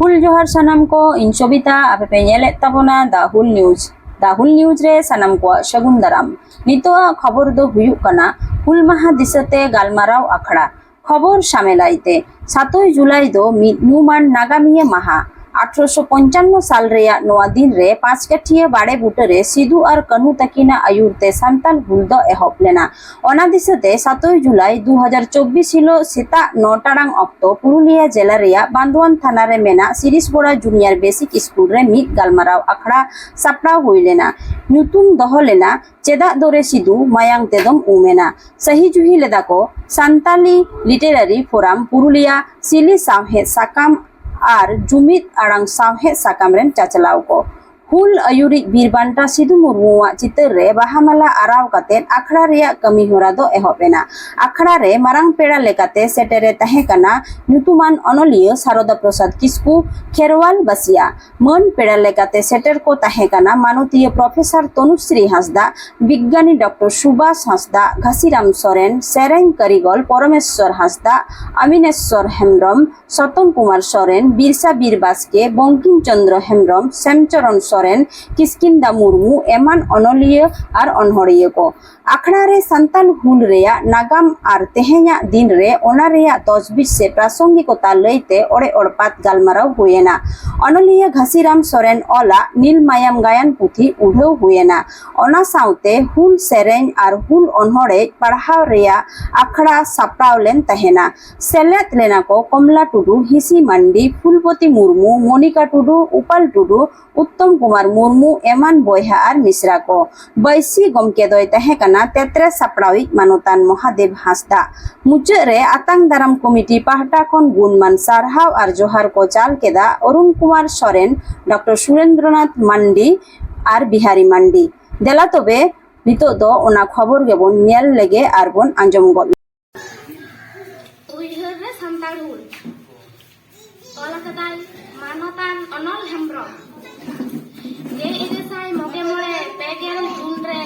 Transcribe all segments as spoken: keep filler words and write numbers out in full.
ᱦᱩᱞ ᱡᱚᱦᱟᱨ ᱥᱟᱱᱟᱢ ᱠᱚ, ᱤᱧ ᱥᱚᱵᱤᱛᱟ, ᱟᱯᱮ ᱯᱮ ᱧᱮᱞᱮᱫ ᱛᱟᱵᱚᱱᱟ ᱫᱟ ᱦᱩᱞ ᱱᱤᱭᱩᱡᱽ᱾ ᱫᱟ ᱦᱩᱞ ᱱᱤᱭᱩᱡᱽ ᱨᱮ ᱥᱟᱱᱟᱢ ᱠᱚᱣᱟᱜ ᱥᱟᱹᱜᱩᱱ ᱫᱟᱨᱟᱢ᱾ ᱱᱤᱛᱚᱜᱟᱜ ᱠᱷᱚᱵᱚᱨ ᱫᱚ ᱦᱩᱭᱩᱜ ᱠᱟᱱᱟ ᱦᱩᱞ ᱢᱟᱦᱟ ᱫᱤᱥᱟᱹᱛᱮ ᱜᱟᱞᱢᱟᱨᱟᱣ ᱟᱠᱷᱲᱟ᱾ ᱠᱷᱚᱵᱚᱨ ᱥᱟᱢᱮᱞᱟᱭ ᱛᱮ, ᱥᱟᱛᱳᱭ ᱡᱩᱞᱟᱭ ᱫᱚ ᱢᱤᱫ ᱧᱩᱢᱟᱱ ᱱᱟᱜᱟᱢᱤᱭᱟᱹ ᱢᱟᱦᱟ᱾ ᱟᱴᱷᱨᱚᱥᱚ ᱯᱚᱧᱪᱟᱱᱱᱚ ᱥᱟᱞ ᱨᱮᱭᱟᱜ ᱱᱚᱣᱟ ᱫᱤᱱ ᱨᱮ ᱯᱟᱸᱪᱠᱟᱴᱷᱤᱭᱟᱹ ᱵᱟᱲᱮ ᱵᱩᱴᱟᱹ ᱨᱮ ᱥᱤᱫᱩ ᱟᱨ ᱠᱟᱹᱱᱦᱩ ᱛᱟᱹᱠᱤᱱᱟᱜ ᱟᱹᱭᱩᱨ ᱛᱮ ᱥᱟᱱᱛᱟᱞ ᱦᱩᱞ ᱫᱚ ᱮᱦᱚᱵ ᱞᱮᱱᱟ᱾ ᱚᱱᱟ ᱫᱤᱥᱟᱹᱛᱮ ᱥᱟᱛᱳᱭ ᱡᱩᱞᱟᱭ ᱫᱩ ᱦᱟᱡᱟᱨ ᱪᱚᱵᱵᱤᱥ ᱦᱤᱞᱳᱜ ᱥᱮᱛᱟᱜ ᱱᱚ ᱴᱟᱲᱟᱝ ᱚᱠᱛᱚ ᱯᱩᱨᱩᱞᱤᱭᱟᱹ ᱡᱮᱞᱟ ᱨᱮᱭᱟᱜ ᱵᱟᱱᱫᱳᱣᱟᱱ ᱛᱷᱟᱱᱟ ᱨᱮ ᱢᱮᱱᱟᱜ ᱥᱤᱨᱤᱥ ᱵᱚᱲᱟ ᱡᱩᱱᱤᱭᱟᱨ ᱵᱮᱥᱤᱠ ᱥᱠᱩᱞ ᱨᱮ ᱢᱤᱫ ᱜᱟᱞᱢᱟᱨᱟᱣ ᱟᱠᱷᱲᱟ ᱥᱟᱯᱲᱟᱣ ᱦᱩᱭ ᱞᱮᱱᱟ᱾ ᱧᱩᱛᱩᱢ ᱫᱚᱦᱚ ᱞᱮᱱᱟ, ᱪᱮᱫᱟᱜ ᱫᱚᱨᱮ ᱥᱤᱫᱩ ᱢᱟᱭᱟᱝ ᱛᱮᱫᱚᱢ ᱩᱢ ᱮᱱᱟ? ᱥᱟᱹᱦᱤ ᱡᱩᱦᱤ ᱞᱮᱫᱟ ᱠᱚ ᱥᱟᱱᱛᱟᱞᱤ ᱞᱤᱴᱟᱨᱟᱨᱤ ᱯᱷᱳᱨᱟᱢ ᱯᱩᱨᱩᱞᱤᱭᱟ, ᱥᱤᱞᱤ ᱥᱟᱶᱦᱮᱫ ᱥᱟᱠᱟᱢ ᱟᱨ ᱡᱩᱢᱤᱫ ᱟᱲᱟᱝ ᱥᱟᱶᱦᱮᱫ ᱥᱟᱠᱟᱢ ᱨᱮᱱ ᱪᱟᱪᱞᱟᱣ ᱠᱚ᱾ ᱦᱩᱞ ᱟᱹᱭᱩᱨᱤᱡ ᱵᱤᱨ ᱵᱟᱱᱴᱟ ᱥᱤᱫᱩ ᱢᱩᱨᱢᱩᱣᱟᱜ ᱪᱤᱛᱟᱹᱨ ᱨᱮ ᱵᱟᱦᱟ ᱢᱟᱞᱟ ᱟᱨᱟᱣ ᱠᱟᱛᱮ ᱟᱠᱷᱲᱟ ᱨᱮᱭᱟᱜ ᱠᱟᱹᱢᱤ ᱦᱚᱨᱟ ᱫᱚ ᱮᱦᱚᱵ ᱮᱱᱟ᱾ ᱟᱠᱷᱲᱟ ᱨᱮ ᱢᱟᱨᱟᱝ ᱯᱮᱲᱟ ᱞᱮᱠᱟᱛᱮ ᱥᱮᱴᱮᱨᱮ ᱛᱟᱦᱮᱸ ᱠᱟᱱᱟ ᱧᱩᱛᱩᱢᱟᱱ ᱚᱱᱚᱞᱤᱭᱟᱹ ᱥᱟᱨᱚᱫᱟ ᱯᱨᱚᱥᱟᱫᱽ ᱠᱤᱥᱠᱩ, ᱠᱷᱮᱨᱣᱟᱞ ᱵᱟᱥᱤᱭᱟ᱾ ᱢᱟᱹᱱ ᱯᱮᱲᱟ ᱞᱮᱠᱟᱛᱮ ᱥᱮᱴᱮᱨ ᱠᱚ ᱛᱟᱦᱮᱸ ᱠᱟᱱᱟ ᱢᱟᱱᱚᱛᱤᱭᱟᱹ ᱯᱨᱚᱯᱷᱮᱥᱚᱨ ᱛᱚᱱᱩᱥᱨᱤ ᱦᱟᱸᱥᱫᱟ, ᱵᱤᱜᱽᱜᱟᱱᱤ ᱰᱚᱠᱴᱚᱨ ᱥᱩᱵᱷᱟᱥ ᱦᱟᱸᱥᱫᱟ, ᱜᱷᱟᱥᱤᱨᱟᱢ ᱥᱚᱨᱮᱱ, ᱥᱮᱨᱮᱧ ᱠᱟᱹᱨᱤᱜᱚᱞ ᱯᱚᱨᱚᱢᱮᱥᱥᱚᱨ ᱦᱟᱸᱥᱫᱟ, ᱟᱢᱤᱱᱮᱥᱥᱚᱨ ᱦᱮᱢᱵᱨᱚᱢ, ᱥᱚᱛᱚᱱ ᱠᱩᱢᱟᱨ ᱥᱚᱨᱮᱱ, ᱵᱤᱨᱥᱟ ᱵᱤᱨ ᱵᱟᱥᱠᱮ, ᱵᱚᱝᱠᱤᱢ ᱪᱚᱸᱫᱽᱨᱚ ᱦᱮᱢᱵᱨᱚᱢ, ᱥᱮᱢᱪᱚᱨᱚᱱ ᱥᱚᱨᱮᱱ, ᱠᱤᱥᱠᱤᱱᱫᱟ ᱢᱩᱨᱢᱩ ᱮᱢᱟᱱ ᱚᱱᱚᱞᱤᱭᱟᱹ ᱟᱨ ᱚᱱᱚᱲᱦᱤᱭᱟᱹ ᱠᱚ᱾ ᱟᱠᱷᱲᱟ ᱨᱮ ᱥᱟᱱᱛᱟᱞ ᱦᱩᱞ ᱨᱮᱭᱟᱜ ᱱᱟᱜᱟᱢ ᱟᱨ ᱛᱮᱦᱮᱧᱟᱜ ᱫᱤᱱ ᱨᱮ ᱚᱱᱟ ᱨᱮᱭᱟᱜ ᱛᱚᱡᱽᱵᱤᱡ ᱥᱮ ᱯᱨᱟᱥᱚᱝᱜᱤᱠᱚᱛᱟ ᱞᱟᱹᱭᱛᱮ ᱚᱲᱮ ᱚᱲᱯᱟᱛ ᱜᱟᱞᱢᱟᱨᱟᱣ ᱦᱩᱭᱮᱱᱟ᱾ ᱚᱱᱚᱞᱤᱭᱟᱹ ᱜᱷᱟᱥᱤᱨᱟᱢ ᱥᱚᱨᱮᱱ ᱚᱞᱟᱜ ᱱᱤᱞ ᱢᱟᱭᱟᱢ ᱜᱟᱭᱟᱱ ᱯᱩᱛᱷᱤ ᱩᱰᱷᱟᱹᱣ ᱦᱩᱭᱮᱱᱟ᱾ ᱚᱱᱟ ᱥᱟᱶᱛᱮ ᱦᱩᱞ ᱥᱮᱨᱮᱧ ᱟᱨ ᱦᱩᱞ ᱚᱱᱚᱲᱦᱮ ᱯᱟᱲᱦᱟᱣ ᱨᱮᱭᱟᱜ ᱟᱠᱷᱲᱟ ᱥᱟᱯᱲᱟᱣ ᱞᱮᱱ ᱛᱟᱦᱮᱱᱟ᱾ ᱥᱮᱞᱮᱫ ᱞᱮᱱᱟ ᱠᱚ ᱠᱚᱢᱞᱟ ᱴᱩᱰᱩ, ᱦᱤᱥᱤ ᱢᱟᱱᱰᱤ, ᱯᱷᱩᱞᱯᱚᱛᱤ ᱢᱩᱨᱢᱩ, ᱢᱚᱱᱤᱠᱟ ᱴᱩᱰᱩ, ᱩᱯᱟᱞ ᱴᱩᱰᱩ, ᱩᱛᱛᱚᱢ ᱠᱩᱢᱟᱨ ᱢᱩᱨᱢᱩ ᱮᱢᱟᱱ ᱵᱚᱭᱦᱟ ᱟᱨ ᱢᱤᱥᱨᱟ ᱠᱚ᱾ ᱵᱟᱹᱭᱥᱤ ᱜᱚᱢᱠᱮ ᱫᱚᱭ ᱛᱟᱦᱮᱸ ᱠᱟᱱᱟ ᱛᱮᱛᱨᱮ ᱥᱟᱯᱲᱟᱣᱤᱡ ᱢᱟᱱᱚᱛᱟᱱ ᱢᱚᱦᱟᱫᱮᱵ ᱦᱟᱸᱥᱫᱟ᱾ ᱢᱩᱪᱟᱹᱫ ᱨᱮ ᱟᱛᱟᱝ ᱫᱟᱨᱟᱢ ᱠᱚᱢᱤᱴᱤ ᱯᱟᱦᱴᱟ ᱠᱷᱚᱱ ᱜᱩᱱᱢᱟᱱ ᱥᱟᱨᱦᱟᱣ ᱟᱨ ᱡᱚᱦᱟᱨ ᱠᱚ ᱪᱟᱞ ᱠᱮᱫᱟ ᱚᱨᱩᱱ ᱠᱩᱢᱟᱨ ᱥᱚᱨᱮᱱ, ᱰᱚᱠᱴᱚᱨ ᱥᱩᱨᱮᱱᱫᱨᱚᱱᱟᱛᱷ ᱢᱟᱱᱰᱤ ᱟᱨ ᱵᱤᱦᱟᱨᱤ ᱢᱟᱱᱰᱤ᱾ ᱫᱮᱞᱟ ᱛᱚᱵᱮ ᱱᱤᱛᱚᱜ ᱫᱚ ᱚᱱᱟ ᱠᱷᱚᱵᱚᱨ ᱜᱮᱵᱚᱱ ᱧᱮᱞ ᱞᱮᱜᱮ ᱟᱨ ᱵᱚᱱ ᱟᱸᱡᱚᱢ ᱜᱚᱫ ᱞᱮᱜᱮ᱾ ᱩᱭᱦᱟᱹᱨ ᱨᱮ ᱥᱟᱱᱛᱟᱲ ᱦᱩᱞ᱾ ᱚᱞ ᱟᱠᱟᱫᱟᱭ ᱢᱟᱱᱚᱛᱟᱱ ᱚᱱᱚᱞ ᱦᱮᱢᱵᱨᱚᱢ᱾ ᱜᱮᱞ ᱤᱨᱟᱹᱞ ᱥᱟᱭ ᱢᱚᱜᱮ ᱢᱚᱬᱮ ᱯᱮ ᱜᱮᱞ ᱡᱩᱱ ᱨᱮ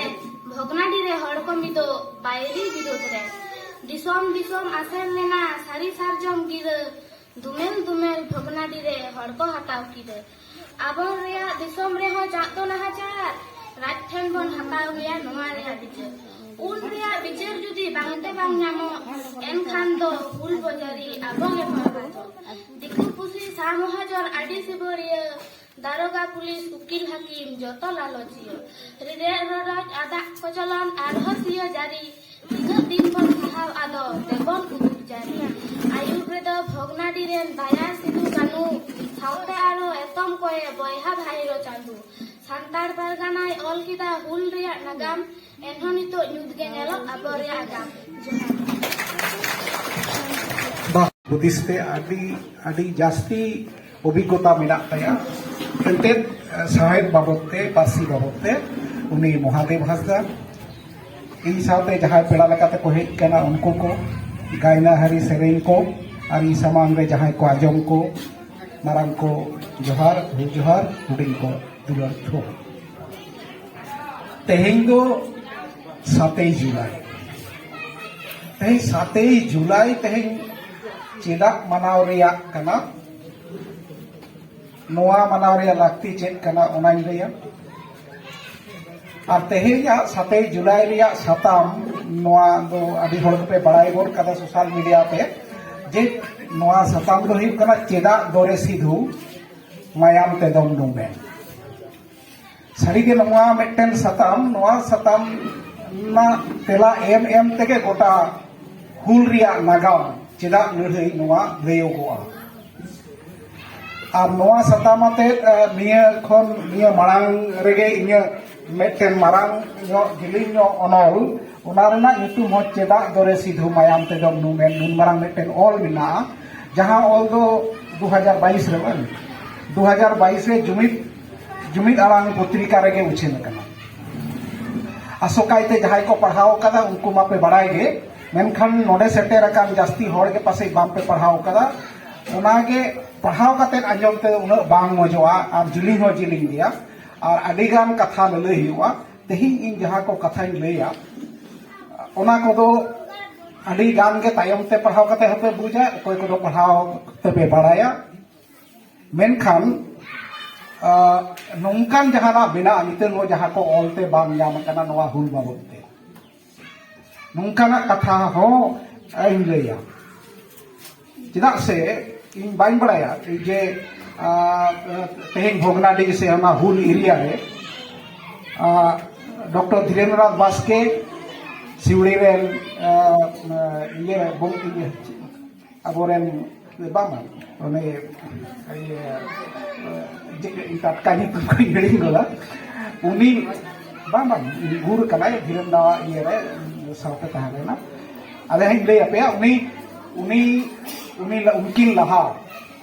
ᱵᱷᱚᱜᱽᱱᱟᱰᱤ ᱨᱮ ᱦᱚᱲ ᱠᱚ ᱢᱤᱫᱚᱜ ᱵᱟᱭᱨᱤ ᱵᱤᱨᱩᱫᱽ ᱨᱮ᱾ ᱫᱤᱥᱚᱢ ᱫᱤᱥᱚᱢ ᱟᱥᱮᱱ ᱞᱮᱱᱟ ᱥᱟᱹᱨᱤ ᱥᱟᱨᱡᱚᱢ ᱜᱤᱨᱟᱹ᱾ ᱫᱩᱢᱮᱞ ᱫᱩᱢᱮᱞ ᱵᱷᱚᱜᱽᱱᱟᱰᱤ ᱨᱮ ᱦᱚᱲ ᱦᱚᱲ ᱠᱚ ᱦᱟᱛᱟᱣ ᱠᱤᱫᱟᱹ᱾ ᱟᱵᱚ ᱨᱮᱭᱟᱜ ᱫᱤᱥᱚᱢ ᱨᱮᱦᱚᱸ ᱪᱟᱜ ᱫᱚ ᱱᱟᱦᱟᱪᱟᱨ, ᱨᱟᱡᱽ ᱴᱷᱮᱱ ᱵᱚᱱ ᱦᱟᱛᱟᱣ ᱜᱮᱭᱟ ᱱᱚᱣᱟ ᱨᱮᱭᱟᱜ ᱵᱤᱪᱟᱹᱨ᱾ ᱩᱱ ᱨᱮᱭᱟᱜ ᱵᱤᱪᱟᱹᱨ ᱡᱩᱫᱤ ᱵᱟᱝᱛᱮ ᱵᱟᱝ ᱧᱟᱢᱚᱜ, ᱮᱱᱠᱷᱟᱱ ᱫᱚ ᱦᱩᱞ ᱵᱚ ᱡᱟᱹᱨᱤ ᱟᱵᱚ ᱜᱮ ᱦᱚᱲ ᱵᱚ ᱫᱚ᱾ ᱫᱤᱠᱩ ᱯᱩᱥᱤ ᱥᱟᱨ ᱢᱚᱦᱟᱡᱚᱱ ᱟᱹᱰᱤ ᱥᱤᱵᱟᱹᱲᱤᱭᱟᱹ, ᱫᱟᱨᱚᱜᱟ ᱯᱩᱞᱤᱥ ᱩᱠᱤᱞ ᱦᱟᱹᱠᱤᱢ ᱡᱚᱛᱚ ᱞᱟᱞᱚᱪᱤᱭᱟᱹ᱾ ᱨᱮᱫᱮᱫ ᱨᱚᱰᱚᱡ ᱟᱫᱟᱜ ᱠᱚᱪᱚᱞᱚᱱ ᱟᱨᱦᱚᱸ ᱥᱤᱭᱟᱹ ᱡᱟᱹᱨᱤ᱾ ᱛᱤᱱᱟᱹᱜ ᱫᱤᱱ ᱵᱚᱱ ᱥᱟᱦᱟᱣ ᱟᱫᱚ ᱛᱮᱵᱚᱱ ᱩᱫᱩᱜ ᱡᱟᱹᱨᱤ᱾ ᱟᱹᱭᱩᱨ ᱨᱮᱫᱚ ᱵᱷᱚᱜᱽᱱᱟᱰᱤ ᱨᱮᱱ ᱫᱟᱭᱟ ᱥᱤᱫᱩ ᱠᱟᱹᱱᱩ, ᱥᱟᱶᱛᱮ ᱟᱨᱦᱚᱸ ᱮᱛᱚᱢ ᱠᱚᱭᱮ ᱵᱚᱭᱦᱟ ᱵᱷᱟᱭᱨᱚ ᱪᱟᱸᱫᱩ᱾ ᱥᱟᱱᱛᱟᱲ ᱯᱟᱨᱜᱟᱱᱟᱭ ᱚᱞ ᱠᱮᱫᱟ ᱦᱩᱞ ᱨᱮᱭᱟᱜ ᱱᱟᱜᱟᱢ, ᱮᱱᱦᱚᱸ ᱱᱤᱛᱚᱜ ᱧᱩᱛ ᱜᱮ ᱧᱮᱞᱚᱜ ᱟᱵᱚ ᱨᱮᱭᱟᱜ ᱟᱜᱟᱢ᱾ ᱡᱚᱦᱟᱨ᱾ ᱵᱟᱦ, ᱦᱩᱫᱤᱥ ᱛᱮ ᱟᱹᱰᱤ, ᱟᱹᱰᱤ ᱡᱟᱹᱥᱛᱤ ᱚᱵᱷᱤᱜᱽᱜᱚᱛᱟ ᱢᱮᱱᱟᱜ ᱛᱟᱭᱟ᱾ ᱮᱱᱛᱮᱫ, ᱥᱟᱶᱦᱮᱫ ᱵᱟᱵᱚᱫ ᱛᱮ, ᱯᱟᱹᱨᱥᱤ ᱵᱟᱵᱚᱫ ᱛᱮ ᱩᱱᱤ ᱢᱚᱦᱟᱫᱮᱵ ᱦᱟᱸᱥᱫᱟ, ᱤᱧ ᱥᱟᱶᱛᱮ ᱡᱟᱦᱟᱸᱭ ᱯᱮᱲᱟ ᱞᱮᱠᱟᱛᱮ ᱠᱚ ᱦᱮᱡ ᱠᱟᱱᱟ ᱩᱱᱠᱩ ᱠᱚ, ᱜᱟᱭᱱᱟᱦᱟᱨᱤ ᱥᱮᱨᱮᱧ ᱠᱚ, ᱟᱨ ᱤᱧ ᱥᱟᱢᱟᱝ ᱨᱮ ᱡᱟᱦᱟᱸᱭ ᱠᱚ ᱟᱸᱡᱚᱢ ᱠᱚ, ᱢᱟᱨᱟᱝ ᱠᱚ ᱡᱚᱦᱟᱨ, ᱦᱩᱭ ᱡᱚᱦᱟᱨ, ᱦᱩᱰᱤᱧ ᱠᱚ ᱫᱩᱞᱟᱹᱲ ᱛᱷᱩᱢ᱾ ᱛᱮᱦᱮᱧ ᱫᱚ ᱥᱟᱛᱮᱭ ᱡᱩᱞᱟᱭ᱾ ᱛᱮᱦᱮᱧ ᱥᱟᱛᱮᱭ ᱡᱩᱞᱟᱭ ᱛᱮᱦᱮᱧ ᱪᱮᱫᱟᱜ ᱢᱟᱱᱟᱣ ᱨᱮᱭᱟᱜ ᱠᱟᱱᱟ? ᱱᱚᱣᱟ ᱢᱟᱱᱟᱣ ᱨᱮᱭᱟᱜ ᱞᱟᱹᱠᱛᱤ ᱪᱮᱫ ᱠᱟᱱᱟ, ᱚᱱᱟᱧ ᱞᱟᱹᱭᱟ᱾ ᱟᱨ ᱛᱮᱦᱮᱧᱟᱜ ᱥᱟᱛᱮᱭ ᱡᱩᱞᱟᱭ ᱨᱮᱭᱟᱜ ᱥᱟᱛᱟᱢ, ᱱᱚᱣᱟ ᱫᱚ ᱟᱹᱰᱤ ᱦᱚᱲ ᱜᱮᱯᱮ ᱵᱟᱲᱟᱭ ᱜᱚᱫ ᱠᱟᱫᱟ ᱥᱳᱥᱟᱞ ᱢᱤᱰᱤᱭᱟ ᱛᱮ, ᱡᱮ ᱱᱚᱣᱟ ᱥᱟᱛᱟᱢ ᱫᱚ ᱦᱩᱭᱩᱜ ᱠᱟᱱᱟ, ᱪᱮᱫᱟᱜ ᱫᱚᱨᱮ ᱥᱤᱫᱷᱩ ᱢᱟᱭᱟᱢ ᱛᱮᱫᱚᱢ ᱱᱩᱢᱮᱱ? ᱥᱟᱹᱨᱤᱜᱮ ᱱᱚᱣᱟ ᱢᱤᱫᱴᱮᱱ ᱥᱟᱛᱟᱢ, ᱱᱚᱣᱟ ᱥᱟᱛᱟᱢ ᱨᱮᱱᱟᱜ ᱛᱮᱞᱟ ᱮᱢ ᱮᱢ ᱛᱮᱜᱮ ᱜᱚᱴᱟ ᱦᱩᱞ ᱨᱮᱭᱟᱜ ᱱᱟᱜᱟᱢ, ᱪᱮᱫᱟᱜ ᱞᱟᱹᱲᱦᱟᱹᱭ, ᱱᱚᱣᱟ ᱞᱟᱹᱭᱚᱜᱚᱜᱼᱟ᱾ ᱟᱨ ᱱᱚᱣᱟ ᱥᱟᱛᱟᱢ ᱟᱛᱮᱫ, ᱟᱨ ᱱᱤᱭᱟᱹ ᱠᱷᱚᱱ, ᱱᱤᱭᱟᱹ ᱢᱟᱲᱟᱝ ᱨᱮᱜᱮ ᱤᱧᱟᱹᱜ ᱢᱤᱫᱴᱮᱱ ᱢᱟᱨᱟᱝ ᱧᱚᱜ, ᱡᱤᱞᱤᱧ ᱧᱚᱜ ᱚᱱᱚᱞ, ᱚᱱᱟ ᱨᱮᱱᱟᱜ ᱧᱩᱛᱩᱢ ᱦᱚᱸ ᱪᱮᱫᱟᱜ ᱫᱚᱨᱮ ᱥᱤᱫᱷᱩ ᱢᱟᱭᱟᱢ ᱛᱮᱫᱚᱢ ᱱᱩᱢᱮᱱ, ᱱᱩᱱ ᱢᱟᱨᱟᱝ ᱢᱤᱫᱴᱮᱱ ᱚᱞ ᱢᱮᱱᱟᱜᱼᱟ, ᱡᱟᱦᱟᱸ ᱚᱞ ᱫᱚ ᱫᱩ ᱦᱟᱡᱟᱨ ᱵᱟᱭᱤᱥ ᱨᱮ ᱵᱟᱝ, ᱫᱩ ᱦᱟᱡᱟᱨ ᱵᱟᱭᱤᱥ ᱨᱮ ᱡᱩᱢᱤᱫ, ᱡᱩᱢᱤᱫ ᱟᱲᱟᱝ ᱯᱚᱛᱨᱤᱠᱟ ᱨᱮᱜᱮ ᱩᱪᱷᱟᱹᱱ ᱟᱠᱟᱱᱟ᱾ ᱟᱥᱚᱠᱟᱭᱛᱮ ᱡᱟᱦᱟᱸᱭ ᱠᱚ ᱯᱟᱲᱦᱟᱣ ᱟᱠᱟᱫᱟ ᱩᱱᱠᱩ ᱢᱟᱯᱮ ᱵᱟᱲᱟᱭ ᱜᱮ, ᱢᱮᱱᱠᱷᱟᱱ ᱱᱚᱰᱮ ᱥᱮᱴᱮᱨ ᱟᱠᱟᱱ ᱡᱟᱹᱥᱛᱤ ᱦᱚᱲ ᱜᱮ ᱯᱟᱥᱮᱡ ᱵᱟᱝᱯᱮ ᱯᱟᱲᱦᱟᱣ ᱟᱠᱟᱫᱟ᱾ ᱚᱱᱟᱜᱮ ᱯᱟᱲᱦᱟᱣ ᱠᱟᱛᱮᱫ ᱟᱸᱡᱚᱢ ᱛᱮ ᱩᱱᱟᱹᱜ ᱵᱟᱝ ᱢᱚᱡᱚᱜᱼᱟ ᱟᱨ ᱡᱤᱞᱤᱧ ᱦᱚᱸ ᱡᱤᱞᱤᱧ ᱜᱮᱭᱟ ᱟᱨ ᱟᱹᱰᱤᱜᱟᱱ ᱠᱟᱛᱷᱟ ᱞᱟᱹᱞᱟᱹᱭ ᱦᱩᱭᱩᱜᱼᱟ᱾ ᱛᱮᱦᱮᱧ ᱤᱧ ᱡᱟᱦᱟᱸ ᱠᱚ ᱠᱟᱛᱷᱟᱧ ᱞᱟᱹᱭᱟ, ᱚᱱᱟ ᱠᱚᱫᱚ ᱟᱹᱰᱤ ᱜᱟᱱ ᱜᱮ ᱛᱟᱭᱚᱢ ᱛᱮ ᱯᱟᱲᱦᱟᱣ ᱠᱟᱛᱮ ᱦᱚᱸᱯᱮ ᱵᱩᱡᱟ, ᱚᱠᱚᱭ ᱠᱚᱫᱚ ᱯᱟᱲᱦᱟᱣ ᱛᱮᱯᱮ ᱵᱟᱲᱟᱭᱟ᱾ ᱢᱮᱱᱠᱷᱟᱱ ᱱᱚᱝᱠᱟᱱ ᱡᱟᱦᱟᱱᱟᱜ ᱢᱮᱱᱟᱜᱼᱟ ᱱᱤᱛᱚᱝ ᱦᱚᱸ ᱡᱟᱦᱟᱸ ᱠᱚ ᱚᱞᱛᱮ ᱵᱟᱝ ᱧᱟᱢ ᱟᱠᱟᱱᱟ ᱱᱚᱣᱟ ᱦᱩᱞ ᱵᱟᱵᱚᱫ ᱛᱮ, ᱱᱚᱝᱠᱟᱱᱟᱜ ᱠᱟᱛᱷᱟ ᱦᱚᱸ ᱤᱧ ᱞᱟᱹᱭᱟ᱾ ᱪᱮᱫᱟᱜ ᱥᱮ ᱤᱧ ᱵᱟᱹᱧ ᱵᱟᱲᱟᱭᱟ ᱡᱮ ᱛᱮᱦᱮᱧ ᱵᱷᱚᱜᱽᱱᱟᱰᱤ ᱥᱮ ᱚᱱᱟ ᱦᱩᱞ ᱮᱨᱤᱭᱟ ᱨᱮ ᱰᱚᱠᱴᱚᱨ ᱫᱷᱤᱨᱮᱱᱫᱨᱚᱱᱟᱛᱷ ᱵᱟᱥᱠᱮ, ᱥᱤᱣᱲᱤ ᱨᱮᱱ ᱤᱭᱟᱹ ᱟᱵᱚᱨᱮᱱ ᱵᱟᱝ ᱵᱟᱝ ᱚᱱᱮ ᱤᱭᱟᱹ ᱴᱟᱴᱠᱟ ᱧᱩᱛᱩᱢ ᱠᱚᱧ ᱦᱤᱲᱤᱧ ᱜᱚᱫᱟ᱾ ᱩᱱᱤ ᱵᱟᱝ ᱵᱟᱝ ᱜᱩᱨ ᱠᱟᱱᱟᱭ ᱫᱷᱤᱨᱮᱱ ᱫᱟᱣᱟᱜ ᱤᱭᱟᱹ ᱨᱮ ᱥᱟᱶᱛᱮ ᱛᱟᱦᱮᱸ ᱞᱮᱱᱟ᱾ ᱟᱫᱚ ᱦᱟᱸᱜ ᱤᱧ ᱞᱟᱹᱭ ᱟᱯᱮᱭᱟ, ᱩᱱᱤ ᱩᱱᱤ ᱩᱱᱤ ᱩᱱᱠᱤᱱ ᱞᱟᱦᱟ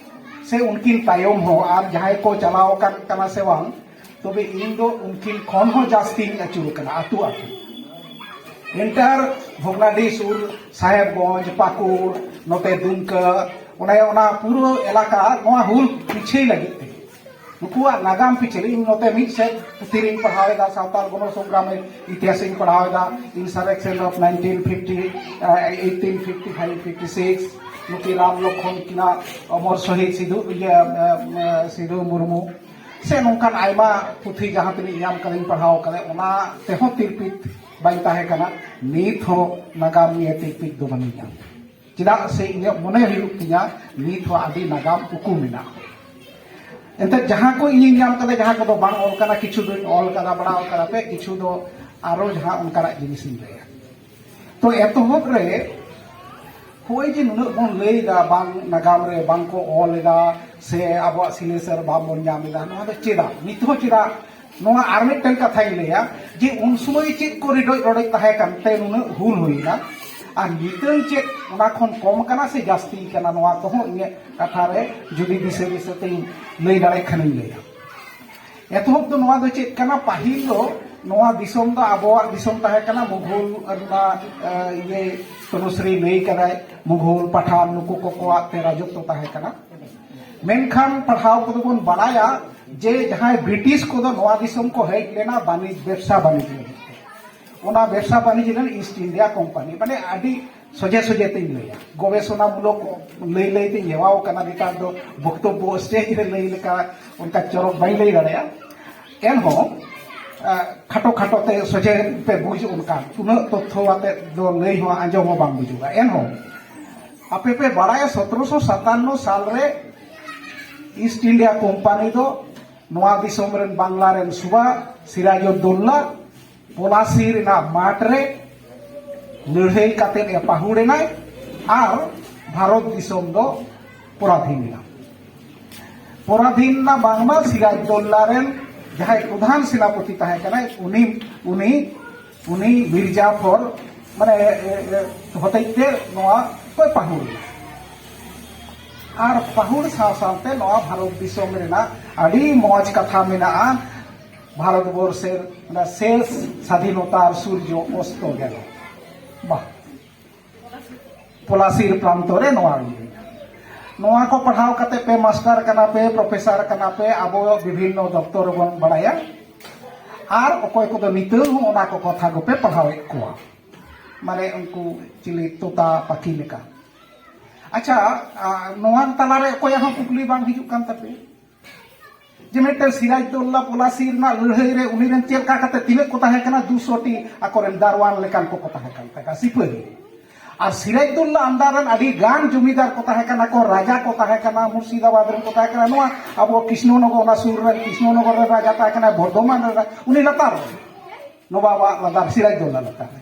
ᱥᱮ ᱩᱱᱠᱤᱱ ᱛᱟᱭᱚᱢ ᱦᱚᱸ ᱟᱨ ᱡᱟᱦᱟᱸᱭ ᱠᱚ ᱪᱟᱞᱟᱣ ᱟᱠᱟᱱ ᱠᱟᱱᱟ ᱥᱮ ᱵᱟᱝ, ᱛᱚᱵᱮ ᱤᱧ ᱫᱚ ᱩᱱᱠᱤᱱ ᱠᱷᱚᱱ ᱦᱚᱸ ᱡᱟᱹᱥᱛᱤᱧ ᱟᱹᱪᱩᱨ ᱟᱠᱟᱱᱟ ᱟᱹᱛᱩ ᱟᱹᱛᱩ᱾ ᱮᱱᱴᱟᱨ ᱵᱷᱚᱜᱽᱱᱟᱰᱤ ᱥᱩᱨ, ᱥᱟᱦᱮᱵᱽᱜᱚᱸᱡᱽ, ᱯᱟᱹᱠᱩᱲ, ᱱᱚᱛᱮ ᱫᱩᱢᱠᱟᱹ, ᱚᱱᱮ ᱚᱱᱟ ᱯᱩᱨᱟᱹ ᱮᱞᱟᱠᱟ ᱱᱚᱣᱟ ᱦᱩᱞ ᱯᱤᱪᱷᱟᱹᱭ ᱞᱟᱹᱜᱤᱫ ᱛᱮ ᱱᱩᱠᱩᱣᱟᱜ ᱱᱟᱜᱟᱢ ᱯᱤᱪᱷᱟᱹ ᱤᱧ ᱱᱚᱛᱮ ᱢᱤᱫ ᱥᱮᱫ ᱯᱩᱛᱷᱤ ᱨᱤᱧ ᱯᱟᱲᱦᱟᱣ ᱮᱫᱟ, ᱥᱟᱱᱛᱟᱲ ᱜᱚᱱᱚ ᱥᱚᱝᱜᱨᱟᱢ ᱤᱛᱤᱦᱟᱥ ᱤᱧ ᱯᱟᱲᱦᱟᱣ ᱮᱫᱟ, Insurrection of nineteen fifty, eighteen fifty five fifty six, ᱱᱩᱠᱤ Ram ᱞᱚᱠᱷᱚᱱ ᱠᱤᱱᱟᱜ ᱚᱢᱚᱨ ᱥᱚᱦᱤᱫ ᱥᱤᱫᱷᱩ ᱤᱭᱟᱹ ᱥᱤᱫᱷᱩ ᱢᱩᱨᱢᱩ, ᱥᱮ ᱱᱚᱝᱠᱟᱱ ᱟᱭᱢᱟ ᱯᱩᱛᱷᱤ ᱡᱟᱦᱟᱸ ᱛᱤᱱᱟᱹᱜ ᱧᱟᱢ ᱠᱟᱫᱟᱧ ᱯᱟᱲᱦᱟᱣ ᱠᱟᱫᱟ, ᱚᱱᱟ ᱛᱮᱦᱚᱸ ᱛᱤᱨᱯᱤᱛ ᱵᱟᱹᱧ ᱛᱟᱦᱮᱸ ᱠᱟᱱᱟ᱾ ᱱᱤᱛ ᱦᱚᱸ ᱱᱟᱜᱟᱢ ᱱᱤᱭᱮ ᱛᱤᱨᱯᱤᱛ ᱫᱚ ᱵᱟᱹᱱᱩᱧᱟ᱾ ᱪᱮᱫᱟᱜ ᱥᱮ ᱤᱧᱟᱹᱜ ᱢᱚᱱᱮ ᱦᱩᱭᱩᱜ ᱛᱤᱧᱟ ᱱᱤᱛ ᱦᱚᱸ ᱟᱹᱰᱤ ᱱᱟᱜᱟᱢ ᱩᱠᱩ ᱢᱮᱱᱟᱜᱼᱟ᱾ ᱮᱱᱛᱮ ᱡᱟᱦᱟᱸ ᱠᱚ ᱤᱧᱤᱧ ᱧᱟᱢ ᱠᱟᱫᱟ, ᱡᱟᱦᱟᱸ ᱠᱚᱫᱚ ᱵᱟᱝ ᱚᱞ ᱠᱟᱱᱟ, ᱠᱤᱪᱷᱩ ᱫᱚᱧ ᱚᱞ ᱠᱟᱫᱟ, ᱵᱟᱲᱟ ᱠᱟᱫᱟ ᱯᱮ, ᱠᱤᱪᱷᱩ ᱫᱚ ᱟᱨᱚ ᱡᱟᱦᱟᱸ ᱚᱱᱠᱟᱱᱟᱜ ᱡᱤᱱᱤᱥᱤᱧ ᱞᱟᱹᱭᱟ᱾ ᱛᱚ ᱮᱛᱚᱦᱚᱵ ᱨᱮ ᱦᱚᱸᱜᱼᱚᱭ ᱡᱮ ᱱᱩᱱᱟᱹᱜ ᱵᱚᱱ ᱞᱟᱹᱭ ᱮᱫᱟ ᱵᱟᱝ ᱱᱟᱜᱟᱢ ᱨᱮ ᱵᱟᱝ ᱠᱚ ᱚᱞ ᱮᱫᱟ ᱥᱮ ᱟᱵᱚᱣᱟᱜ ᱥᱤᱞᱮᱥᱟᱨ ᱵᱟᱝ ᱵᱚᱱ ᱧᱟᱢ ᱮᱫᱟ, ᱱᱚᱣᱟ ᱫᱚ ᱪᱮᱫᱟᱜ? ᱱᱤᱛ ᱦᱚᱸ ᱪᱮᱫᱟᱜ? ᱱᱚᱣᱟ ᱟᱨ ᱢᱤᱫᱴᱟᱝ ᱠᱟᱛᱷᱟᱧ ᱞᱟᱹᱭᱟ ᱡᱮ ᱩᱱ ᱥᱚᱢᱚᱭ ᱪᱮᱫ ᱠᱚ ᱨᱤᱰᱚᱡ ᱨᱚᱰᱚᱡ ᱛᱟᱦᱮᱸ ᱠᱟᱱᱛᱮ ᱱᱩᱱᱟᱹᱜ ᱦᱩᱞ ᱦᱩᱭᱱᱟ ᱟᱨ ᱱᱤᱛᱚᱝ ᱪᱮᱫ ᱚᱱᱟ ᱠᱷᱚᱱ ᱠᱚᱢ ᱠᱟᱱᱟ ᱥᱮ ᱡᱟᱹᱥᱛᱤ ᱠᱟᱱᱟ, ᱱᱚᱣᱟ ᱠᱚᱦᱚᱸ ᱤᱧᱟᱹᱜ ᱠᱟᱛᱷᱟ ᱨᱮ ᱡᱩᱫᱤ ᱫᱤᱥᱟᱹ ᱫᱤᱥᱟᱹ ᱛᱮᱧ ᱞᱟᱹᱭ ᱫᱟᱲᱮᱭᱟᱜ ᱠᱷᱟᱱᱤᱧ ᱞᱟᱹᱭᱟ᱾ ᱮᱛᱚᱦᱚᱵ ᱫᱚ ᱱᱚᱣᱟ ᱫᱚ ᱪᱮᱫ ᱠᱟᱱᱟ? ᱯᱟᱹᱦᱤᱞ ᱫᱚ ᱱᱚᱣᱟ ᱫᱤᱥᱚᱢ ᱫᱚ ᱟᱵᱚᱣᱟᱜ ᱫᱤᱥᱚᱢ ᱛᱟᱦᱮᱸ ᱠᱟᱱᱟ, ᱢᱩᱜᱷᱚᱞ ᱨᱮᱱᱟᱜ ᱤᱭᱟᱹ ᱛᱚᱱᱩᱥᱨᱤ ᱞᱟᱹᱭ ᱠᱟᱫᱟᱭ, ᱢᱩᱜᱷᱚᱞ ᱯᱟᱴᱷᱟᱱ ᱱᱩᱠᱩ ᱠᱚ ᱠᱚᱣᱟᱜ ᱛᱮ ᱨᱟᱡᱚᱛᱣᱚ ᱛᱟᱦᱮᱸ ᱠᱟᱱᱟ᱾ ᱢᱮᱱᱠᱷᱟᱱ ᱯᱟᱲᱦᱟᱣ ᱠᱚᱫᱚ ᱵᱚᱱ ᱵᱟᱲᱟᱭᱟ ᱡᱮ ᱡᱟᱦᱟᱸᱭ ᱵᱨᱤᱴᱤᱥ ᱠᱚᱫᱚ ᱱᱚᱣᱟ ᱫᱤᱥᱚᱢ ᱠᱚ ᱦᱮᱡ ᱞᱮᱱᱟ ᱵᱟᱹᱱᱤᱡᱽ, ᱵᱮᱵᱽᱥᱟ ᱵᱟᱹᱱᱤᱡᱽ ᱞᱟᱹᱜᱤᱫ ᱛᱮ᱾ ᱚᱱᱟ ᱵᱮᱵᱽᱥᱟ ᱵᱟᱹᱱᱤᱡᱽ ᱞᱮᱱ ᱤᱥᱴ ᱤᱱᱰᱤᱭᱟ ᱠᱳᱢᱯᱟᱱᱤ, ᱢᱟᱱᱮ ᱟᱹᱰᱤ ᱥᱚᱡᱷᱮ ᱥᱚᱡᱷᱮ ᱛᱤᱧ ᱞᱟᱹᱭᱟ᱾ ᱜᱚᱵᱮᱥᱚᱱᱟ ᱢᱩᱞᱚᱠ ᱞᱟᱹᱭ ᱞᱟᱹᱭ ᱛᱤᱧ ᱦᱮᱣᱟᱣ ᱠᱟᱱᱟ, ᱱᱮᱛᱟᱨ ᱫᱚ ᱵᱚᱠᱛᱚᱵᱵᱚ ᱥᱴᱮᱡᱽ ᱨᱮ ᱞᱟᱹᱭ ᱞᱮᱠᱟ ᱚᱱᱠᱟ ᱪᱚᱨᱚᱠ ᱵᱟᱹᱧ ᱞᱟᱹᱭ ᱫᱟᱲᱮᱭᱟᱜᱼᱟ᱾ ᱮᱱᱦᱚᱸ ᱠᱷᱟᱴᱚ ᱠᱷᱟᱴᱚ ᱛᱮ ᱥᱚᱡᱷᱮ ᱯᱮ ᱵᱩᱡᱽ, ᱚᱱᱠᱟ ᱩᱱᱟᱹᱜ ᱛᱚᱛᱛᱷᱚ ᱟᱛᱮ ᱫᱚ ᱞᱟᱹᱭ ᱦᱚᱸ ᱟᱸᱡᱚᱢ ᱦᱚᱸ ᱵᱟᱝ ᱵᱩᱡᱩᱜᱼᱟ᱾ ᱮᱱᱦᱚᱸ ᱟᱯᱮ ᱯᱮ ᱵᱟᱲᱟᱭᱟ, ᱥᱚᱛᱨᱚᱥᱚ ᱥᱟᱛᱟᱱᱱᱚ ᱥᱟᱞ ᱨᱮ ᱤᱥᱴ ᱤᱱᱰᱤᱭᱟ ᱠᱳᱢᱯᱟᱱᱤ ᱫᱚ ᱱᱚᱣᱟ ᱫᱤᱥᱚᱢ ᱨᱮᱱ ᱵᱟᱝᱞᱟ ᱨᱮᱱ ᱥᱩᱵᱟ ᱥᱤᱨᱟᱡᱩᱫᱽᱫᱳᱞᱞᱟ ᱯᱚᱞᱟᱥᱤ ᱨᱮᱱᱟᱜ ᱢᱟᱴᱷ ᱨᱮ ᱞᱟᱹᱲᱦᱟᱹᱭ ᱠᱟᱛᱮᱫ ᱮ ᱯᱟᱹᱦᱩᱲ ᱮᱱᱟᱭ ᱟᱨ ᱵᱷᱟᱨᱚᱛ ᱫᱤᱥᱚᱢ ᱫᱚ ᱯᱚᱨᱟᱫᱷᱤᱱ ᱮᱱᱟ᱾ ᱯᱚᱨᱟᱫᱷᱤᱱ ᱮᱱᱟ ᱵᱟᱝᱢᱟ ᱥᱤᱨᱟᱡᱽᱫᱳᱞᱞᱟ ᱨᱮᱱ ᱡᱟᱦᱟᱸᱭ ᱯᱨᱚᱫᱷᱟᱱ ᱥᱮᱱᱟᱯᱚᱛᱤ ᱛᱟᱦᱮᱸ ᱠᱟᱱᱟᱭ, ᱩᱱᱤ ᱩᱱᱤ ᱩᱱᱤ ᱢᱤᱨ ᱡᱟᱯᱷᱚᱨ ᱢᱟᱱᱮ ᱦᱚᱛᱮᱡ ᱛᱮ ᱱᱚᱣᱟ ᱠᱚᱭ ᱯᱟᱹᱦᱩᱲ ᱮᱱᱟ᱾ ᱟᱨ ᱯᱟᱹᱦᱩᱲ ᱥᱟᱶ ᱥᱟᱶᱛᱮ ᱱᱚᱣᱟ ᱵᱷᱟᱨᱚᱛ ᱫᱤᱥᱚᱢ ᱨᱮᱱᱟᱜ ᱟᱹᱰᱤ ᱢᱚᱡᱽ ᱠᱟᱛᱷᱟ ᱢᱮᱱᱟᱜᱼᱟ, ᱵᱷᱟᱨᱚᱛ ᱵᱚᱨᱥᱮᱨ ᱚᱱᱟ ᱥᱮᱥ ᱥᱟᱫᱷᱤᱱᱚᱛᱟᱨ ᱥᱩᱨᱡᱚ ᱚᱥᱛᱚ ᱜᱮᱞ᱾ ᱵᱟᱦ, ᱯᱚᱞᱟᱥᱤᱨ ᱯᱨᱟᱱᱛᱚ ᱨᱮ ᱱᱚᱣᱟ ᱦᱩᱭ ᱮᱱᱟ᱾ ᱱᱚᱣᱟ ᱠᱚ ᱯᱟᱲᱦᱟᱣ ᱠᱟᱛᱮ ᱯᱮ ᱢᱟᱥᱴᱟᱨ ᱠᱟᱱᱟ ᱯᱮ, ᱯᱨᱚᱯᱷᱮᱥᱟᱨ ᱠᱟᱱᱟ ᱯᱮ, ᱟᱵᱚ ᱵᱤᱵᱷᱤᱱᱱᱚ ᱫᱚᱯᱛᱚᱨ ᱨᱮᱵᱚᱱ ᱵᱟᱲᱟᱭᱟ᱾ ᱟᱨ ᱚᱠᱚᱭ ᱠᱚᱫᱚ ᱱᱤᱛᱚᱜ ᱦᱚᱸ ᱚᱱᱟ ᱠᱚ ᱠᱟᱛᱷᱟ ᱠᱚᱯᱮ ᱯᱟᱲᱦᱟᱣᱮᱫ ᱠᱚᱣᱟ, ᱢᱟᱱᱮ ᱩᱱᱠᱩ ᱪᱤᱞᱤ ᱛᱚᱛᱟ ᱯᱟᱠᱷᱤ ᱞᱮᱠᱟ᱾ ᱟᱪᱪᱷᱟ, ᱟ, ᱱᱚᱣᱟ ᱛᱟᱞᱟᱨᱮ ᱚᱠᱚᱭᱟᱜ ᱦᱚᱸ ᱠᱩᱠᱞᱤ ᱵᱟᱝ ᱦᱤᱡᱩᱜ ᱠᱟᱱ ᱛᱟᱯᱮᱭᱟ? ᱡᱮ ᱢᱤᱫᱴᱮᱱ ᱥᱤᱨᱟᱡᱽᱫᱚᱞᱞᱟ ᱯᱚᱞᱟᱥᱤ ᱨᱮᱱᱟᱜ ᱞᱟᱹᱲᱦᱟᱹᱭ ᱨᱮ ᱩᱱᱤ ᱨᱮᱱ ᱪᱮᱫ ᱞᱮᱠᱟ ᱠᱟᱛᱮ ᱛᱤᱱᱟᱹᱜ ᱠᱚ ᱛᱟᱦᱮᱸ ᱠᱟᱱᱟ? ᱫᱩᱥᱚ ᱴᱤ ᱟᱠᱚᱨᱮᱱ ᱫᱟᱨᱣᱟᱱ ᱞᱮᱠᱟᱱ ᱠᱚᱠᱚ ᱛᱟᱦᱮᱸ ᱠᱟᱱ ᱛᱟᱠᱚᱣᱟ, ᱥᱤᱯᱟᱹᱦᱤ᱾ ᱟᱨ ᱥᱤᱨᱟᱡᱽᱫᱚᱞᱞᱟ ᱟᱱᱰᱟᱨ ᱨᱮᱱ ᱟᱹᱰᱤ ᱜᱟᱱ ᱡᱚᱢᱤᱫᱟᱨ ᱠᱚ ᱛᱟᱦᱮᱸ ᱠᱟᱱᱟ ᱠᱚ, ᱨᱟᱡᱟ ᱠᱚ ᱛᱟᱦᱮᱸ ᱠᱟᱱᱟ, ᱢᱩᱨᱥᱤᱫᱟᱵᱟᱫᱽ ᱨᱮᱱ ᱠᱚ ᱛᱟᱦᱮᱸ ᱠᱟᱱᱟ, ᱱᱚᱣᱟ ᱟᱵᱚ ᱠᱨᱤᱥᱱᱚᱱᱚᱜᱚᱨ, ᱚᱱᱟ ᱥᱩᱨ ᱨᱮᱱ ᱠᱨᱤᱥᱱᱚᱱᱚᱜᱚᱨ ᱨᱮᱱ ᱨᱟᱡᱟ ᱛᱟᱦᱮᱸ ᱠᱟᱱᱟ, ᱵᱚᱨᱫᱷᱚᱢᱟᱱ ᱨᱮᱱ, ᱩᱱᱤ ᱞᱟᱛᱟᱨ ᱨᱮ, ᱱᱚᱵᱟᱵᱟᱜ ᱞᱟᱛᱟᱨ, ᱥᱤᱨᱟᱡᱽᱫᱚᱞᱞᱟ ᱞᱟᱛᱟᱨ ᱨᱮ᱾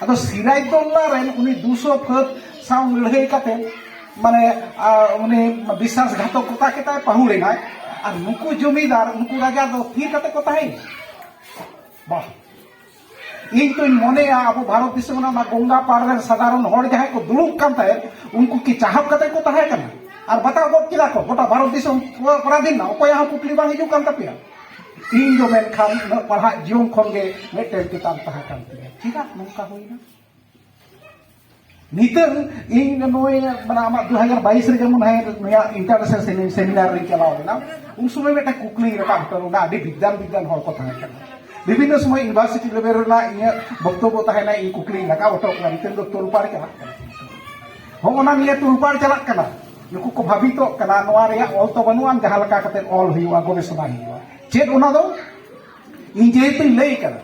ᱟᱫᱚ ᱥᱤᱨᱟᱡᱽᱫᱚᱞᱞᱟ ᱨᱮᱱ ᱩᱱᱤ ᱫᱩᱥᱚ ᱯᱷᱟᱹᱫ ᱥᱟᱶ ᱞᱟᱹᱲᱦᱟᱹᱭ ᱠᱟᱛᱮ, ᱢᱟᱱᱮ, ᱟ, ᱩᱱᱤ ᱵᱤᱥᱣᱟᱥᱜᱷᱟᱛᱚᱠ ᱠᱚᱛᱟ ᱠᱮᱫᱟᱭ, ᱯᱟᱹᱦᱩᱲ ᱮᱱᱟᱭ᱾ ᱟᱨ ᱱᱩᱠᱩ ᱡᱚᱢᱤᱫᱟᱨ, ᱱᱩᱠᱩ ᱨᱟᱡᱟ ᱫᱚ ᱛᱷᱤᱨ ᱠᱟᱛᱮ ᱠᱚ ᱛᱟᱦᱮᱸᱭᱮᱱᱟ? ᱵᱟᱦ, ᱤᱧ ᱛᱚᱧ ᱢᱚᱱᱮᱭᱟ ᱟᱵᱚ ᱵᱷᱟᱨᱚᱛ ᱫᱤᱥᱚᱢ ᱨᱮᱱᱟᱜ ᱚᱱᱟ ᱜᱚᱝᱜᱟ ᱯᱟᱲ ᱨᱮᱱ ᱥᱟᱫᱷᱟᱨᱚᱱ ᱦᱚᱲ ᱡᱟᱦᱟᱸᱭ ᱠᱚ ᱫᱩᱲᱩᱵ ᱠᱟᱱ ᱛᱟᱦᱮᱸᱫ, ᱩᱱᱠᱩ ᱠᱤ ᱪᱟᱦᱟᱯ ᱠᱟᱛᱮ ᱠᱚ ᱛᱟᱦᱮᱸ ᱠᱟᱱᱟ? ᱟᱨ ᱵᱟᱛᱟᱣ ᱜᱚᱫ ᱠᱮᱫᱟ ᱠᱚ, ᱜᱚᱴᱟ ᱵᱷᱟᱨᱚᱛ ᱫᱤᱥᱚᱢ ᱯᱚᱨᱟᱫᱷᱤᱱ ᱮᱱᱟ, ᱚᱠᱚᱭᱟᱜ ᱦᱚᱸ ᱠᱩᱠᱞᱤ ᱵᱟᱝ ᱦᱤᱡᱩᱜ ᱠᱟᱱ ᱛᱟᱯᱮᱭᱟ? ᱤᱧ ᱫᱚ ᱢᱮᱱᱠᱷᱟᱱ ᱩᱱᱟᱹᱜ ᱯᱟᱲᱦᱟᱜ ᱡᱤᱭᱚᱱ ᱠᱷᱚᱱ ᱜᱮ ᱢᱤᱫᱴᱮᱱ ᱪᱮᱛᱟᱱ ᱛᱟᱦᱮᱸ ᱠᱟᱱ ᱛᱤᱧᱟᱹ᱾ ᱪᱮᱫᱟᱜ ᱱᱚᱝᱠᱟ ᱦᱩᱭᱱᱟ? ᱱᱤᱛᱚᱜ ᱤᱧ ᱱᱚᱜᱼᱚᱭ, ᱢᱟᱱᱮ, ᱟᱢᱟᱜ ᱫᱩ ᱦᱟᱡᱟᱨ ᱵᱟᱭᱤᱥ ᱨᱮ ᱡᱮᱢᱚᱱ ᱦᱮᱸ ᱱᱚᱣᱟ ᱤᱱᱴᱟᱨᱱᱮᱥᱱᱟᱞ ᱥᱮᱢᱤ-, ᱥᱮᱢᱤᱱᱟᱨ ᱨᱤᱧ ᱪᱟᱞᱟᱣ ᱞᱮᱱᱟ, ᱩᱱ ᱥᱚᱢᱚᱭ ᱢᱤᱫᱴᱮᱱ ᱠᱩᱠᱞᱤᱧ ᱨᱟᱠᱟᱵ ᱦᱚᱴᱚ ᱞᱮᱫᱟ, ᱟᱹᱰᱤ ᱵᱤᱫᱽᱫᱟᱱ ᱵᱤᱫᱽᱫᱟᱱ ᱦᱚᱲ ᱠᱚ ᱛᱟᱦᱮᱸ ᱠᱟᱱᱟ᱾ ᱵᱤᱵᱷᱤᱱᱱᱚ ᱥᱚᱢᱚᱭ ᱤᱭᱩᱱᱤᱵᱷᱟᱨᱥᱤᱴᱤ ᱞᱮᱵᱮᱞ ᱨᱮᱱᱟᱜ ᱤᱧᱟᱹᱜ ᱵᱚᱠᱛᱚᱵᱵᱚ ᱛᱟᱦᱮᱱᱟ, ᱤᱧ ᱠᱩᱠᱞᱤᱧ ᱨᱟᱠᱟᱵ ᱦᱚᱴᱚ ᱠᱟᱜᱼᱟ, ᱱᱤᱛᱚᱝ ᱫᱚ ᱛᱳᱲᱯᱟᱲ ᱪᱟᱞᱟᱜ ᱠᱟᱱᱟ᱾ ᱦᱚᱸᱜᱼᱚ ᱱᱟ ᱱᱤᱭᱟᱹ ᱛᱳᱲᱯᱟᱲ ᱪᱟᱞᱟᱜ ᱠᱟᱱᱟ, ᱱᱩᱠᱩ ᱠᱚ ᱵᱷᱟᱵᱤᱛᱚᱜ ᱠᱟᱱᱟ, ᱱᱚᱣᱟ ᱨᱮᱭᱟᱜ ᱚᱞ ᱛᱚ ᱵᱟᱹᱱᱩᱜᱼᱟ, ᱡᱟᱦᱟᱸ ᱞᱮᱠᱟ ᱠᱟᱛᱮ ᱚᱞ ᱦᱩᱭᱩᱜᱼᱟ, ᱜᱚᱵᱮᱥᱚᱱᱟ ᱦᱩᱭᱩᱜᱼᱟ᱾ ᱪᱮᱫ ᱚᱱᱟ ᱫᱚ? ᱤᱧ ᱡᱮᱦᱮᱛᱩᱧ ᱞᱟᱹᱭ ᱠᱟᱫᱟ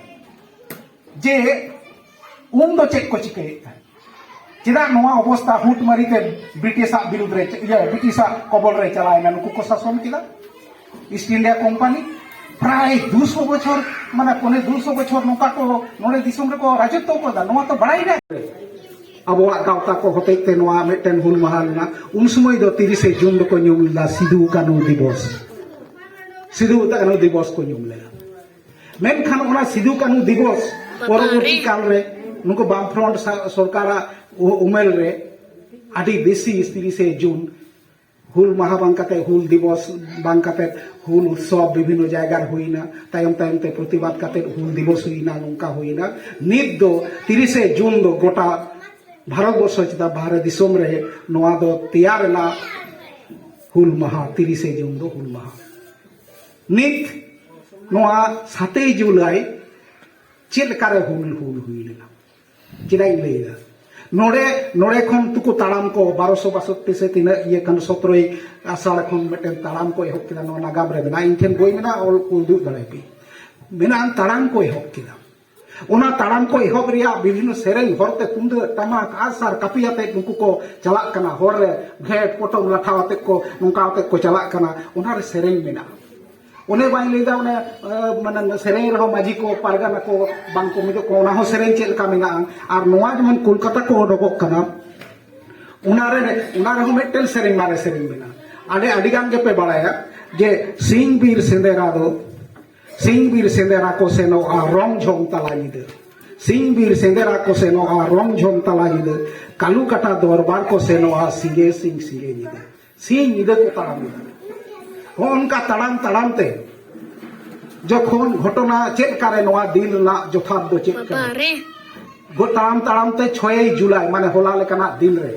ᱡᱮ ᱩᱱ ᱫᱚ ᱪᱮᱫ ᱠᱚ ᱪᱤᱠᱟᱹᱭᱮᱫ ᱛᱟᱦᱮᱸᱫ, ᱪᱮᱫᱟᱜ ᱱᱚᱣᱟ ᱚᱵᱚᱥᱛᱟ ᱦᱩᱴᱢᱟᱨᱤ ᱛᱮ ᱵᱨᱤᱴᱤᱥᱟᱜ ᱵᱤᱨᱩᱫᱽ ᱨᱮ, ᱤᱭᱟᱹ, ᱵᱨᱤᱴᱤᱥᱟᱜ ᱠᱚᱵᱚᱞ ᱨᱮ ᱪᱟᱞᱟᱣᱮᱱᱟ, ᱱᱩᱠᱩ ᱠᱚ ᱥᱟᱥᱚᱱ ᱠᱮᱫᱟ᱾ ᱤᱥᱴ ᱤᱱᱰᱤᱭᱟ ᱠᱳᱢᱯᱟᱱᱤ ᱯᱨᱟᱭ ᱫᱩᱥᱚ ᱵᱚᱪᱷᱚᱨ, ᱢᱟᱱᱮ ᱯᱚᱱᱮ ᱫᱩᱥᱚ ᱵᱚᱪᱷᱚᱨ ᱱᱚᱝᱠᱟ ᱠᱚ ᱱᱚᱰᱮ ᱫᱤᱥᱚᱢ ᱨᱮᱠᱚ ᱨᱟᱡᱚᱛᱛᱚ ᱠᱟᱫᱟ, ᱱᱚᱣᱟ ᱛᱚ ᱵᱟᱲᱟᱭ ᱜᱮ᱾ ᱟᱵᱚᱣᱟᱜ ᱜᱟᱶᱛᱟ ᱠᱚ ᱦᱚᱛᱮᱡ ᱛᱮ ᱱᱚᱣᱟ ᱢᱤᱫᱴᱮᱱ ᱦᱩᱞ ᱢᱟᱦᱟ ᱞᱮᱱᱟ᱾ ᱩᱱ ᱥᱚᱢᱚᱭ ᱫᱚ ᱛᱤᱨᱤᱥᱮ ᱡᱩᱱ ᱫᱚᱠᱚ ᱧᱩᱢ ᱞᱮᱫᱟ ᱥᱤᱫᱩ ᱠᱟᱹᱱᱦᱩ ᱫᱤᱵᱚᱥ, ᱥᱤᱫᱩ ᱠᱟᱹᱱᱦᱩ ᱫᱤᱵᱚᱥ ᱠᱚ ᱧᱩᱢ ᱞᱮᱫᱟ᱾ ᱢᱮᱱᱠᱷᱟᱱ ᱚᱱᱟ ᱥᱤᱫᱩ ᱠᱟᱹᱱᱦᱩ ᱫᱤᱵᱚᱥ ᱯᱚᱨᱚᱵᱚᱨᱛᱤ ᱠᱟᱞ ᱨᱮ ᱱᱩᱠᱩ ᱵᱟᱢ ᱯᱷᱨᱚᱱᱴ ᱥᱟ-, ᱥᱚᱨᱠᱟᱨᱟᱜ ᱩ-, ᱩᱢᱮᱞ ᱨᱮ ᱟᱹᱰᱤ ᱵᱮᱥᱤ ᱛᱤᱨᱤᱥᱮ ᱡᱩᱱ ᱦᱩᱞ ᱢᱟᱦᱟ ᱵᱟᱝ ᱠᱟᱛᱮ, ᱦᱩᱞ ᱫᱤᱵᱚᱥ ᱵᱟᱝ ᱠᱟᱛᱮ, ᱦᱩᱞ ᱩᱛᱥᱚᱵ ᱵᱤᱵᱷᱤᱱᱱᱚ ᱡᱟᱭᱜᱟ ᱨᱮ ᱦᱩᱭᱱᱟ᱾ ᱛᱟᱭᱚᱢ ᱛᱟᱭᱚᱢ ᱛᱮ ᱯᱨᱚᱛᱤᱵᱟᱫ ᱠᱟᱛᱮ ᱦᱩᱞ ᱫᱤᱵᱚᱥ ᱦᱩᱭᱱᱟ, ᱱᱚᱝᱠᱟ ᱦᱩᱭᱱᱟ᱾ ᱱᱤᱛ ᱫᱚ ᱛᱤᱨᱤᱥᱮ ᱡᱩᱱ ᱫᱚ ᱜᱚᱴᱟ ᱵᱷᱟᱨᱚᱛ ᱵᱚᱨᱥᱚ ᱪᱮᱛᱟᱱ ᱵᱟᱦᱨᱮ ᱫᱤᱥᱚᱢ ᱨᱮ ᱱᱚᱣᱟ ᱫᱚ ᱛᱮᱭᱟᱨ ᱮᱱᱟ ᱦᱩᱞ ᱢᱟᱦᱟ, ᱛᱤᱨᱤᱥᱮ ᱡᱩᱱ ᱫᱚ ᱦᱩᱞ ᱢᱟᱦᱟ᱾ ᱱᱤᱛ ᱱᱚᱣᱟ ᱥᱟᱛᱮᱭ ᱡᱩᱞᱟᱭ ᱪᱮᱫ ᱞᱮᱠᱟᱨᱮ ᱦᱩᱞ, ᱦᱩᱞ ᱦᱩᱭ ᱞᱮᱱᱟ? ᱪᱮᱫᱟᱜ ᱤᱧ ᱞᱟᱹᱭᱫᱟ? ᱱᱚᱰᱮ, ᱱᱚᱰᱮ ᱠᱷᱚᱱ ᱛᱩᱠᱩ ᱛᱟᱲᱟᱢ ᱠᱚ ᱵᱟᱨᱚᱥᱚ ᱵᱟᱥᱚᱴᱴᱤ ᱥᱮ ᱛᱤᱱᱟᱹᱜ ᱤᱭᱟᱹ ᱠᱟᱱ ᱥᱚᱛᱨᱚᱭ ᱟᱥᱟᱲ ᱠᱷᱚᱱ ᱢᱤᱫᱴᱮᱱ ᱛᱟᱲᱟᱢ ᱠᱚ ᱮᱦᱚᱵ ᱠᱮᱫᱟ᱾ ᱱᱚᱣᱟ ᱱᱟᱜᱟᱢ ᱨᱮ ᱢᱮᱱᱟᱜᱼᱟ, ᱤᱧ ᱴᱷᱮᱱ ᱵᱳᱭ ᱢᱮᱱᱟᱜᱼᱟ, ᱚᱞ ᱠᱚ ᱩᱫᱩᱜ ᱫᱟᱲᱮᱭᱟᱯᱮ᱾ ᱢᱮᱱᱟᱜᱼᱟ, ᱛᱟᱲᱟᱢ ᱠᱚ ᱮᱦᱚᱵ ᱠᱮᱫᱟ᱾ ᱚᱱᱟ ᱛᱟᱲᱟᱢ ᱠᱚ ᱮᱦᱚᱵ ᱨᱮᱭᱟᱜ ᱵᱤᱵᱷᱤᱱᱱᱚ ᱥᱮᱨᱮᱧ, ᱦᱚᱨᱛᱮ ᱛᱩᱢᱫᱟᱹᱜ ᱴᱟᱢᱟᱠ ᱟᱜᱼᱥᱟᱨ ᱠᱟᱹᱯᱤ ᱟᱛᱮᱫ ᱱᱩᱠᱩ ᱠᱚ ᱪᱟᱞᱟᱜ ᱠᱟᱱᱟ, ᱦᱚᱨ ᱨᱮ ᱜᱷᱮᱴ ᱯᱚᱴᱚᱢ ᱞᱟᱴᱷᱟ ᱟᱛᱮᱫ ᱠᱚ, ᱱᱚᱝᱠᱟ ᱟᱛᱮᱫ ᱠᱚ ᱪᱟᱞᱟᱜ ᱠᱟᱱᱟ᱾ ᱚᱱᱟᱨᱮ ᱥᱮᱨᱮᱧ ᱢᱮᱱᱟᱜᱼᱟ᱾ ᱚᱱᱮ ᱵᱟᱹᱧ ᱞᱟᱹᱭᱫᱟ, ᱚᱱᱮ, ᱮ, ᱢᱟᱱᱮ ᱥᱮᱨᱮᱧ ᱨᱮᱦᱚᱸ ᱢᱟᱹᱡᱷᱤ ᱠᱚ, ᱯᱟᱨᱜᱟᱱᱟ ᱠᱚ ᱵᱟᱝ ᱠᱚ ᱢᱤᱫᱚᱜ ᱠᱟᱱᱟ, ᱚᱱᱟ ᱦᱚᱸ ᱥᱮᱨᱮᱧ ᱪᱮᱫ ᱞᱮᱠᱟ ᱢᱮᱱᱟᱜᱼᱟ᱾ ᱟᱨ ᱱᱚᱣᱟ ᱡᱮᱢᱚᱱ ᱠᱳᱞᱠᱟᱛᱟ ᱠᱚ ᱚᱰᱚᱠᱚᱜ ᱠᱟᱱᱟ, ᱚᱱᱟ ᱨᱮ, ᱚᱱᱟ ᱨᱮᱦᱚᱸ ᱢᱤᱫᱴᱮᱱ ᱥᱮᱨᱮᱧ, ᱢᱟᱨᱮ ᱥᱮᱨᱮᱧ ᱢᱮᱱᱟᱜᱼᱟ᱾ ᱟᱹᱰᱤ, ᱟᱹᱰᱤ ᱜᱟᱱ ᱜᱮᱯᱮ ᱵᱟᱲᱟᱭᱟ ᱡᱮ ᱥᱤᱧ ᱵᱤᱨ ᱥᱮᱸᱫᱽᱨᱟ ᱫᱚ, ᱥᱤᱧ ᱵᱤᱨ ᱥᱮᱸᱫᱽᱨᱟ ᱠᱚ ᱥᱮᱱᱚᱜᱼᱟ ᱨᱚᱢ ᱡᱷᱚᱢ ᱛᱟᱞᱟ ᱧᱤᱫᱟᱹ᱾ ᱥᱤᱧ ᱵᱤᱨ ᱥᱮᱸᱫᱽᱨᱟ ᱠᱚ ᱥᱮᱱᱚᱜᱼᱟ ᱨᱚᱢ ᱡᱷᱚᱢ ᱛᱟᱞᱟ ᱧᱤᱫᱟᱹ᱾ ᱠᱟᱞᱩ ᱠᱟᱴᱟ ᱫᱚᱨᱵᱟᱨ ᱠᱚ ᱥᱮᱱᱚᱜᱼᱟ ᱥᱤᱸᱜᱮ ᱥᱤᱧ ᱥᱤᱸᱜᱮ ᱧᱤᱫᱟᱹ᱾ ᱥᱤᱧ ᱧᱤᱫᱟᱹ ᱠᱚ ᱛᱟᱲᱟᱢ ᱮᱫᱟ᱾ ᱦᱚᱸᱜᱼᱚ ᱱᱚᱝᱠᱟ ᱛᱟᱲᱟᱢ ᱛᱟᱲᱟᱢ ᱛᱮ ᱡᱚᱠᱷᱚᱱ ᱜᱷᱚᱴᱚᱱᱟ ᱪᱮᱫ ᱞᱮᱠᱟᱨᱮ, ᱱᱚᱣᱟ ᱫᱤᱱ ᱨᱮᱱᱟᱜ ᱡᱚᱛᱷᱟᱛ ᱫᱚ ᱪᱮᱫ ᱠᱟᱱᱟ? ᱵᱟᱵᱟ ᱨᱮ᱾ ᱜᱚ-, ᱛᱟᱲᱟᱢ ᱛᱟᱲᱟᱢ ᱛᱮ ᱪᱷᱚᱭᱮᱭ ᱡᱩᱞᱟᱭ, ᱢᱟᱱᱮ ᱦᱚᱞᱟ ᱞᱮᱠᱟᱱᱟᱜ ᱫᱤᱱ ᱨᱮ,